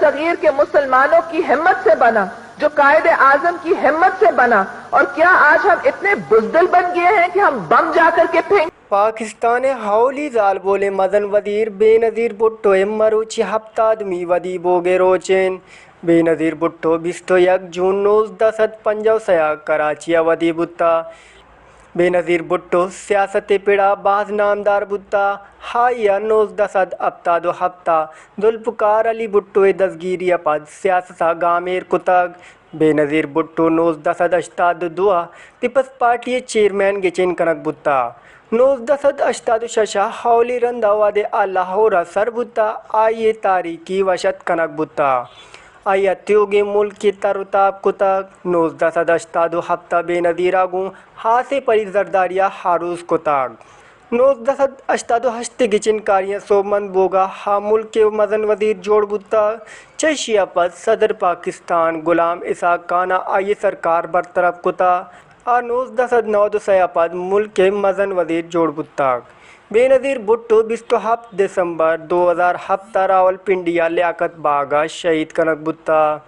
صغیر کے مسلمانوں کی ہمت سے بنا، جو قائد اعظم کی ہمت سے بنا، اور کیا آج ہم اتنے بزدل بن گئے ہیں کہ ہم بم جا کر کے پھینک پاکستان ء اولی زالبولیں مزن وزیر بے نظیر بھٹو ء مروچی ہپتادمی ودی بوگ ء روچ انت۔ بے نظیر بھٹو بیست و یک جون نوزدہ سد پنجاہ و سئے ء کراچی ء ودی بوتا۔ بے نظیر بھٹو سیاست ء پڑا باز نامدار بوتا۔ آئی ء نوزدہ سد ہپتاد و ہپت ء ذوالفقار علی بھٹو ء دزگیری ء پد سیاست ء گامیر کتگ۔ بے نظیر بھٹو نوزدہ سد ہشتاد و دو ء پیپلز پارٹی ء چیئرمین گچین کنگ بوتا۔ نوزدہ سد ہشتاد و شش ء اولی رند ء وھدے آ لاہور ء سر بوتا، آئی ء تاریخی وش اتک کنگ بوتا۔ آئی ء تیوگیں ملکے تر و تاب کتگ۔ نوزدہ سد ہشتاد و ہپت ء بے نظیر ء گوں ہاسیں پری زرداری ء آروس کتگ۔ نوزدہ سد ہشتاد و ہشت ء گچین کاریاں سوبمند بوگ ء آ ملک ء مزن وزیر جوڑ بوتگ۔ چہ ایشی ء پد صدر پاکستان غلام اسحاق خان ء آئی ء سرکار برطرف کتگ۔ آ نوزدہ سد نود و سئے ء پد ملک ء مزن وزیر جوڑ بوتگ۔ بے نظیر بھٹو بیست و ہپت دسمبر دو ہزار ہپت ء راولپنڈی ء لیاقت باغ ء شہید کنگ بوتگ۔